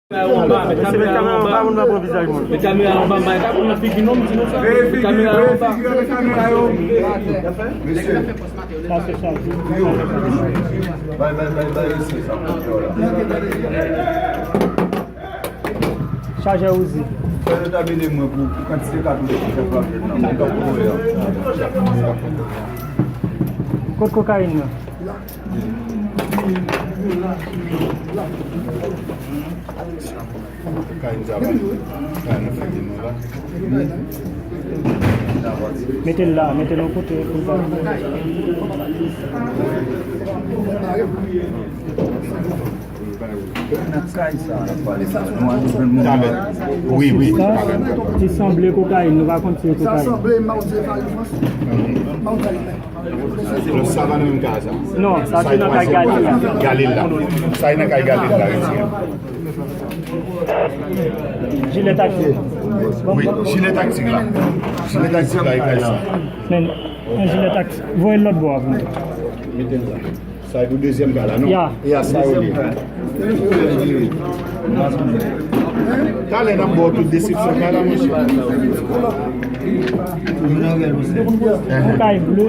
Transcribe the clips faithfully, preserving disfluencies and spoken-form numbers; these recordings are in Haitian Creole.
Mesye, met kamera anba, moun pa pran vizaj moun. Met kamera anba, m pa ka pran nan figi non, m di nou sa. Met kamera anba. Mesye, bay, bay, bay, bay, mesye, sa, la. Chajè Uzi. Fè yo ta mennen mwen pou, pou kantite katouch ki fè frape nan. Mwen ka pran yo. Kot kokayin nan? Kayin sa va. Kayin nan fete nou la. Mete l la, mete l yon kote pou l pa. Nan kay sa, n ap pale sa. Nou al jwenn moun. Talè. Wi, wi. Sa, li sanble kokayin, nou pa konn si se kokayin. Sa sanble Mauser Farine France. Mauser. Non, sa pa nan menm kay sa. Non, sa se nan kay Galil la. Galil la. Sa e nan kay Galil la, retire. Jilè taktik. Wi, jilè taktik la. Jilè taktik la, e kay sa. Men, yon jilè taktik. Voye l lòt bò a pou mwen. Mete l la. Sa e pou dezyèm kay la, non? Ya. Ya, sa yo li. Talè n ap ba w tout deskripsyon kay la, monchè. Yon kay ble.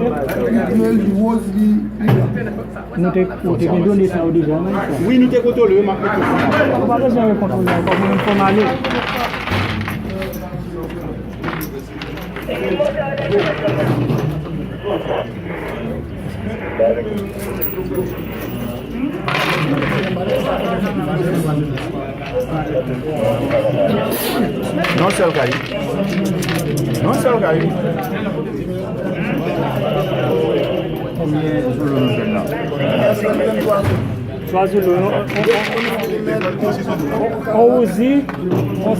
Nou te, nou te gen done sa yo deja, non? Wi, nou te kontwole, wi, m ap mete sa. Ou pa bezwen rekontwole ankò, mwen menm fò m ale. Yon sèl kay. Yon sèl kay. Konbyen zoulo nou jwenn la? Twa zoulo, yon, yon, yon Uzi, yon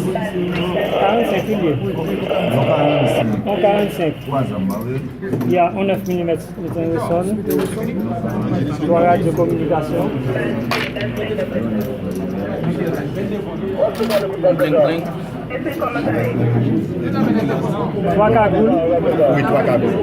karannsenk li ye. Yon karannsenk. Yon karannsenk. Twa zam, pa vre? Ya, yon nèf milimèt, metan resòl. Twa radyo kominikasyon. Bling, bling. Twa kagoul. Wi, twa kagoul.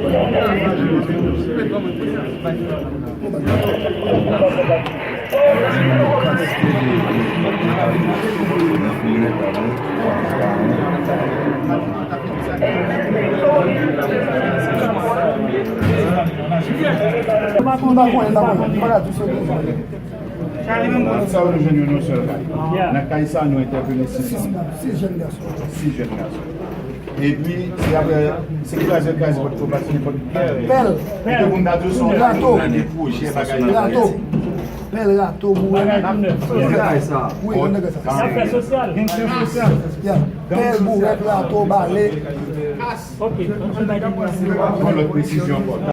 Sa yo nou jwenn yo nan sèl kay. Nan kay sa, nou entèpele sis moun. Sis jèn gason. Epi, se apre, se kraze, kraze pòt, pòt, pòt. Pèl. Epi moun ta di w se yon rato. Rato. Pèl, rato, bourèt. Nan kay sa. Wi, nan kay sa. Afè sosyal. Gen kay sosyal. Ya. Pèl, bourèt, rato, bale. Ok. Yon lòt presizyon ankò.